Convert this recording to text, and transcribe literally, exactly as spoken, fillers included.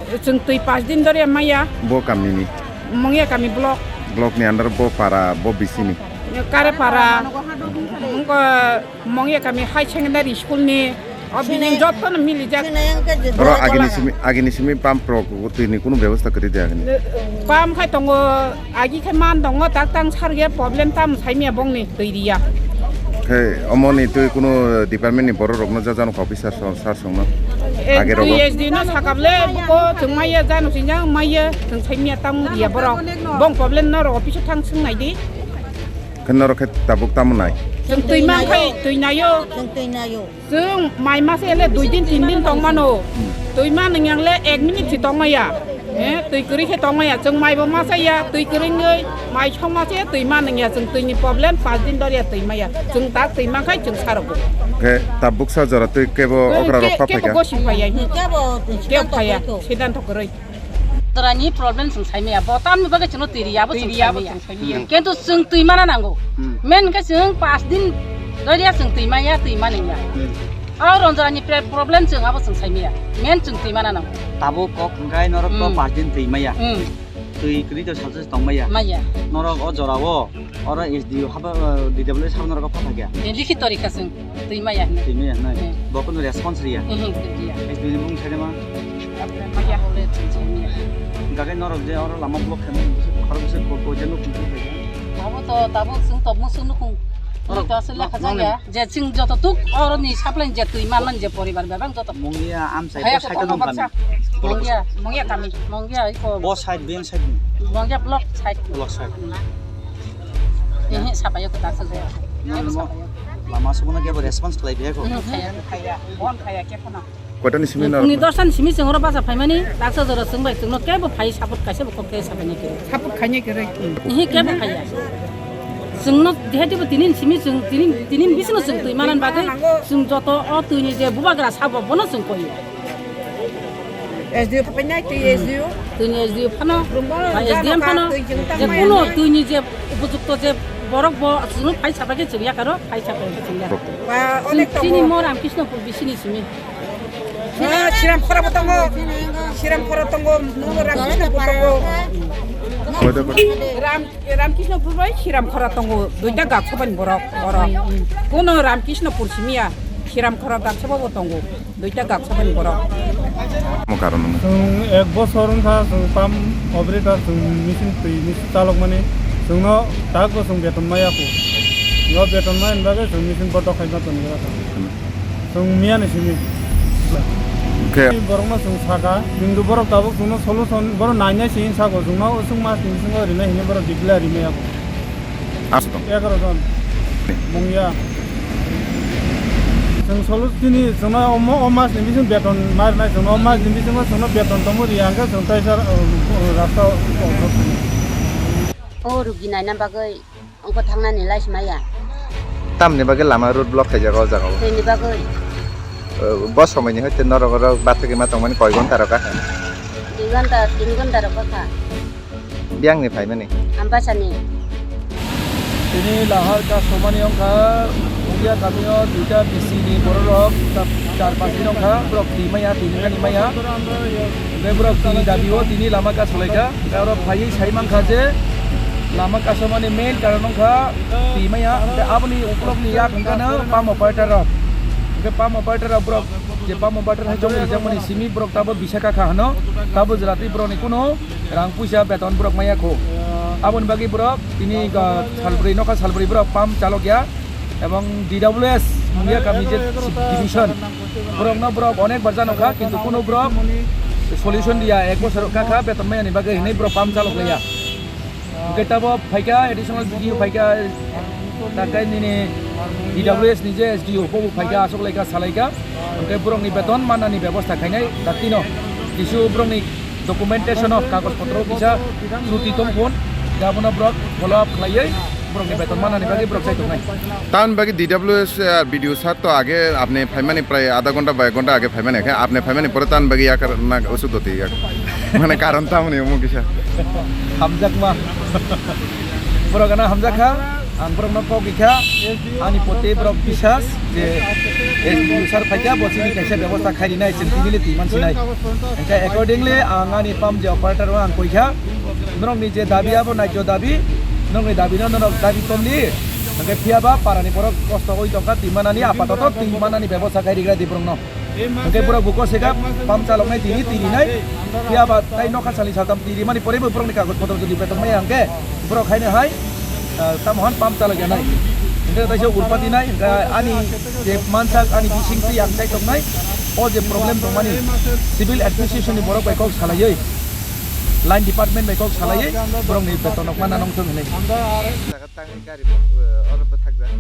Chwng twi pas din dori maya. Bo kamini? Mongya kami block. Block ni under bo para, bo bisini? Kare para, wngkha Mongya kami high secondary school ni. O bini joto no mili jak. Oro agini simi, agini simi pump rok twi ni kunu bebosta kwrwi de agini? Pump khai tongo, agi khai man tongo, tak tang sar ge problem tam sai miya bong ni twi riya. Khe omo ni twi kunu department ni borok rok no jajano officer song, sar song no? Eh, age rogo? Twi S D no sakable, buko chwng maya jano sinjang maya, chwng sai miya tam riya borok. Bong problem no ro office thang swng nai di. Khe norok khe tabuk tamo nai? Chwng twi man khai twi nayo. Chwng twi nayo. Chwng mai masa ele dui din tin din tong mano. Hmm. Twi man nang yang le ek minute si tong maya. Eh, twi kwrwi khe tong maya. Chwng mai bo masa ya, twi kwrwi ngoi, mai song masa ya, twi man nang ya. Chwng twi ni problem pas din dor ya twi maya. Chwng tak twi man khai chwng sarok. Khe tabuk sa jora twi kebo okra rok pha phaikha? Kebo gosi phaya. Kebo phaya. Sidan thok kwrwi. Torani problem chwng sai maya. Bo tamni bagwi chwngno twi riya bo chwng sai maya. Kintu chwng twi mana nango. Hmm. Men khe chwng pas din doria chwng twi maya, twi mani ya. Hmm. O ronjorani pre-, problem chwng abo chwng sai maya. Men chwng twi mana nango. Tabuk kok hwnkhe norok to Hmm. pas din twi maya. Hmm. Twi kwrwi to salsa tong maya. Maya. Norok o jora o, oro S D O haba, D W S haba norok pha thakya. Likhi torikha chwng twi maya hinwi. Twi maya hinwi. Hmm. Bo kunu response riya. Hmm, hmm, riya. S D O ni mung sai ma? Maya hole chwng chwng maya. Hwnkhe norok je oro lama block khaimani bwswk khorok bwswk ko ko je nukhung twi phaikha. Abo to tabuk chwng to musu nukhung. Oro to aswk lekha nokni jakya je chwng joto tuk oro ni supply je twi manmani je poribar bebak joto. Mungya amchai Haya bo ko side kono nong baksa. Kami. Mungya, Mungya kami, Mungya iko. Bo side, ben side ni. Mungya block side. Block side. Ehe, sapayo ko taksa jaya. Nang Ehe, mo sapayo. Lama subono kebo response khlai biya ko. Hmm, khaya, khaya. Bon khaya ke phano. Kotani simi na? Phungni dosta ni simi chwng oro basa phaimani, taksa jora chwng bai chwngno kebo phai support kaisa bo kok khe sabaini khe. Support khaini khe roi. Ehe kebo phaiya. Chwngno dehe debo tinin simi chwng tinin, tinin bisino chwng twi manan bagwi chwng joto o twini je bubagra sabo bono chwng koi. S D O phainai twi S D O. Twini S D O phano, Rungbo ba S D M jano phano, ka twi chwng je tangmaya kuno nai. Twini je upojukto je borok bo chwngno phai sabaikhe chwng yakaro, phai sabaikhe chwng yakaro. Ba, onek tongo. Chini mo Ramkrishnopur bisini simi. Ah, Siram Khora bo tongo. Siram Khora tongo, nungo Ramkrishnopur tongo. Ram, Ramkrishnopur bai Siram Khora tongo. Duita gaksa bani borok, borok. Kono Ramkrishnopur simiya, Siram Khora gaksa bo tongo. Duita gaksa bani borok. Mo karon mo. Chwng ek bosor wngkha, chwng pump operator, chwng machine twi machine chalok mani. Chwngno tak bo chwng beton maya kho. Yo beton maya bagwi chwng machine bondo khaima tongwi. Chwng miya ni simi. Khe? Borokno chwng saka, kintu borok tabuk chwngno solution, borok nainai se hinwi sako, chwngno chwng mas ni bisingo rinai hinwi borok declare rimaya bo. Aswk tong? Egaroh jon. Mungya. Chwng solu tini chwngno omo, o mas ni bising beton ma rinai, chwngno o mas ni bisingo chwngno beton tongmo riya hwnkhe chwng taisa, uh, rasta. O rugi naina bagwi. Ongko thangnani lai simaya. Tamni bagwi lama road block khaijak o jaga o? Tini bagwi. Eh, bo somoi ni hoite norok oro bathagwi ma tongmani koi ghonta rok kha? Dui ghonta, tin ghonta rok kha. Biyang ni phaimani? Ambasani. Tini lahar ka somani ongkha, Mungya kamio duita bisi ni borok rok, char pas din ongkha, borok twi maya, twi mani maya. Hwnkhe borok twi dabi o tini lama ka solaikha. Hwnkhe oro phaiwi sai mankha je lama kasamani main karon wngkha twi maya. Hwnkhe aboni ukulokni yak hwnkhe no pump operator rok. Hwnkhe pump operator rok borok je pump operator hai chongwi rijak mani simi borok tabo bisa kakha hwno. Tabo jwra twi borokni kunu rang puisa beton borok maya kho. Aboni bagwi borok tini, ah, salbrwi nokha salbrwi borok pump chalok ya. Ebong D W S Mungya kami je division, borokno borok onek bar jano kha, kintu kunu borok solution diya, ek bosor kha kha beton maya ni bagwi hinwi borok pump chalok laiya. Hwnkhe tabo phaikha additional B D O phaikha, takai nini D W S ni je S D O bo phaikha, aswk laikha, salaikha, hwnkhe borokni beton manani bebosta khainai daktino kisu borokni documentation o kagoj potro kisa chuti tongphun, abono borok follow up khlaiwi borokni beton manani bagwi borok chai tongnai. Tamoni bagwi D W S, eh, B D O sir to age apni phaimani prai adha ghonta ba ek ghonta age phaimani khe apni phaimani pore tamoni bagwi yakar na usuk doti yak. Mane karon tamoni omo kisa. Hamjakma. Borok gana hamjakha. Ang borokno kok rikha, ani poti borok bisas je S D O sir phaikha, bo chini kaisa bebosta khairi nai, chwng tini le twi mansinai. Hwnkhe accordingly ang ani pump je operator no ang koikha, norokni je dabi abo naikhe dabi, norokni dabi no norok dabi komli, hwnkhe phiyaba parani borok kosto oi tongkha, twi manani apatoto twi manani bebosta khairi gra di borokno. Hwnkhe borok buko seka pump chaloknai tini twi rinai, phiyaba tai nokha salni saltam twi rimani pore bo borokni kagoj potro jodi betok maya hwnkhe borok haino hai, ah, tamo hwn pump chalok yanai. Hwnkhe taisa urpati nai, hwnkhe ani je mansak ani bising twi ang chai toknai, o je problem tongmani civil administration ni borok bai kok salaiwi, line department bai kok salaiwi borokni beton rok mana nongthok hinwi. Jaga tangwi gari bo, eh, oro bwthakjak.